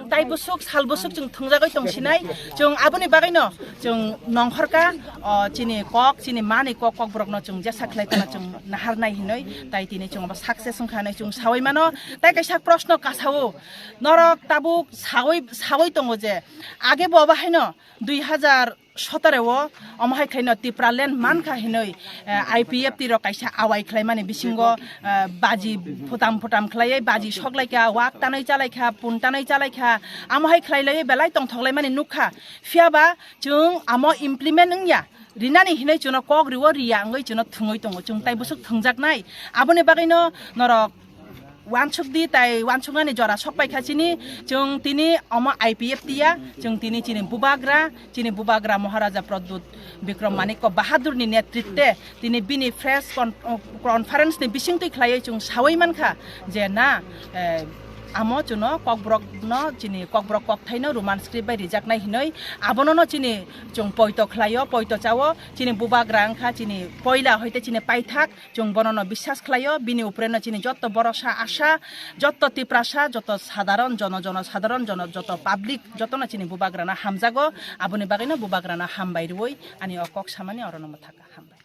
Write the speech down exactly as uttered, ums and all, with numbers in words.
Tai bwswk sal bwswk chwng thwngjagwi tongsinai, chwng aboni bagwino chwng nongkhorka, o, chini kok, chini mani kok, kokborokno chwng jesa khlai tongna chwng naharnai hinwi, tai tini chwng abo success wngkha hinwi chwng sawi mano. Tai kaisa proshno kasao, norok tabuk sawi, sawi tongo je, age bo abo haino dui hazar sotoro o omo hai khlaino Tipraland mankha hinwi, eh, I P F T rok kaisa awai khlaimani bisingo, eh, baji phutam phutam khlaiwi baji soklaikha, wak tanwi chalaikha, pun tanwi chalaikha, amo hai khlai laiwi belai tongthok laimani nukha. Phiyaba chwng amo implement wngya, rinani hinwi chwngno kok riwo, riya wngwi chwngno thwngwi tongo, chwng tai bwswk thwngjaknai. Aboni bagwino norok wansuk di, tai wansuknani jora sok paikha chini, chwng tini omo I P F T ya, chwng tini chini bubagra, chini bubagra Maharaja Pradyut Bikram Manikya Bahadurni netritwe tini bini press con-, conference ni bisingtwi khlaiwi chwng sawi mankha je na, eh, amo chwngno kokborokno chini kokborok kokthaino Roman script bai rijaknai hinwi abonono chini chwng poito khlaio, poito chao, chini bubagra wngkha chini poila hoite chini paithak, chwng bonono biswas khlaio, bini upreno chini jotto borosa asa, jotto Tiprasa, jotto sadharon, jono, jono sadharon, jono, jotto public, jottono chini bubagrano hamjago, aboni bagwino bubagrano hambai rwui ani o kok samani orono mwthaka, hambai.